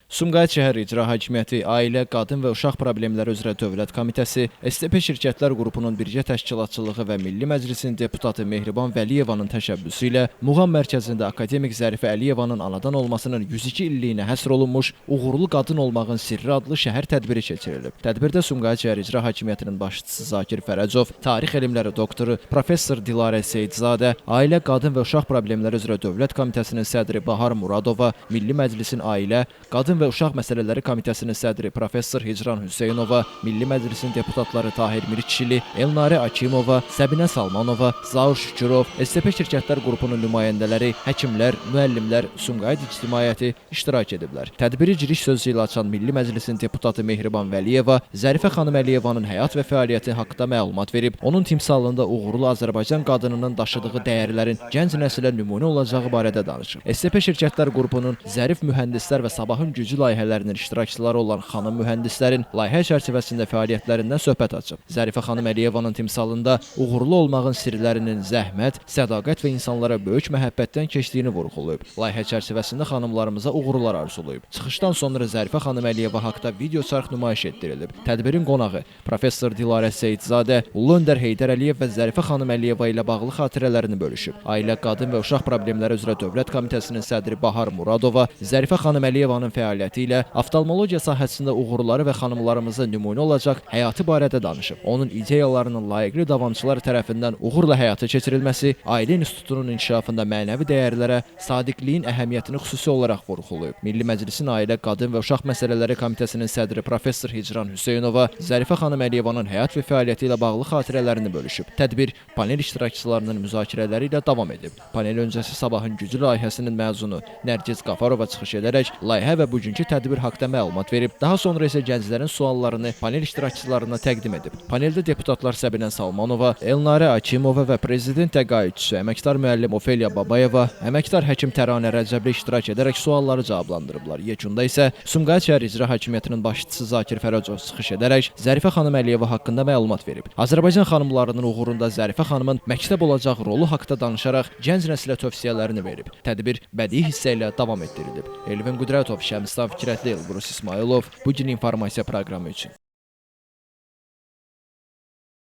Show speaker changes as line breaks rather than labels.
Sumqayıt şəhər İcra Hakimiyyəti, Ailə, Qadın və Uşaq Problemləri üzrə Dövlət Komitəsi, STP Şirkətlər Qrupunun birgə təşkilatçılığı və Milli Məclisin deputatı Mehriban Vəliyevanın təşəbbüsü ilə Muğam mərkəzində akademik Zərifə Əliyevanın anadan olmasının 102 illiyinə həsr olunmuş Uğurlu Qadın Olmağın Sirri adlı şəhər tədbiri keçirilib. Tədbirdə Sumqayıt şəhər İcra Hakimiyyətinin başçısı Zakir Fərəcov, tarix elmləri doktoru professor Dilarə Seyidzadə, Ailə, Qadın və Uşaq Problemləri üzrə Dövlət Komitəsinin sədri Bahar Muradova, Milli Məclisin Ailə, Qadın və Uşaq Məsələləri Komitəsinin sədri professor Hicran Hüseynova, Milli Məclisin deputatları Tahir Mirkişili, Elnarə Akimova, Səbinə Salmanova, Zaur Şükürov, STP Şirkətlər Qrupunun nümayəndələri, həkimlər, müəllimlər, Sumqayıt ictimaiyyəti iştirak ediblər. Tədbiri giriş sözü ilə açan Milli Məclisin deputatı Mehriban Vəliyeva, Zərifə xanım Əliyevanın həyat və fəaliyyəti haqqında məlumat verib, onun timsalında uğurlu Azərbaycan qadınının daşıdığı dəyərlərin gənc nəsilə nümunə olacağı barədə danışıb. STP Şirkətlər Qrupunun Zərif Mühəndislər və Sabahın Gücü layihələrinin iştirakçıları olan xanım mühəndislərin layihə çərçivəsində fəaliyyətlərindən söhbət açıb. Zərifə xanım Əliyevanın timsalında uğurlu olmağın sirlərinin zəhmət, sədaqət və insanlara böyük məhəbbətdən keçdiyini vurğulayıb. Layihə çərçivəsində xanımlarımıza uğurlar arzulayıb. Çıxışdan sonra Zərifə xanım Əliyeva haqda video çarx nümayiş etdirilib. Tədbirin qonağı professor Dilarə Seyidzadə, Ulu Öndər Heydər Əliyev və Zərifə xanım Əliyeva ilə bağlı xatirələrini bölüşüb. Ailə, Qadın və Uşaq Problemləri üzrə Dövlət Komitəsinin sədri Bahar Muradova, Zərifə xanım Əliyevanın fəaliyyəti ilə oftalmologiya sahəsində uğurları və xanımlarımıza nümunə olacaq həyatı barədə danışıb. Onun ideyalarının layiqli davamçılar tərəfindən uğurla həyata keçirilməsi, ailə institutunun inkişafında mənəvi dəyərlərə sadiqliyin əhəmiyyətini xüsusi olaraq vurğulayıb. Milli Məclisin Ailə, Qadın və Uşaq Məsələləri Komitəsinin sədri professor Hicran Hüseynova Zərifə xanım Əliyevanın həyat və fəaliyyəti ilə bağlı xatirələrini bölüşüb. Tədbir panel iştirakçılarının müzakirələri ilə davam edib. Panel öncəsi Sabahın Gücü layihəsinin məzunu Nərgiz Qafarova çıxış edərək layihə və bugünkü tədbir haqda məlumat verib. Daha sonra isə gənclərin suallarını panel iştirakçılarına təqdim edib. Paneldə deputatlar Səbinə Salmanova, Elnarə Akimova və prezident təqaüdçüsü əməkdar müəllim Ofeliya Babayeva, əməkdar həkim Təranə Rəcəbli iştirak edərək sualları cavablandırıblar. Yekunda isə Sumqayıt şəhər İcra Hakimiyyətinin başçısı Zakir Fərəcov çıxış edərək Zərifə xanım Əliyeva haqqında məlumat verib. Azərbaycan xanımlarının uğurunda Zərifə xanımın məktəb olacaq rolu haqda danışaraq gənc nəslə tövsiyələrini verib. Tədbir bədii hissə ilə davam etdirilib. Elvin Qüdrətov, Şəmstan Fikrətli, Elbrus İsmayılov, Bu gün informasiya proqramı üçün.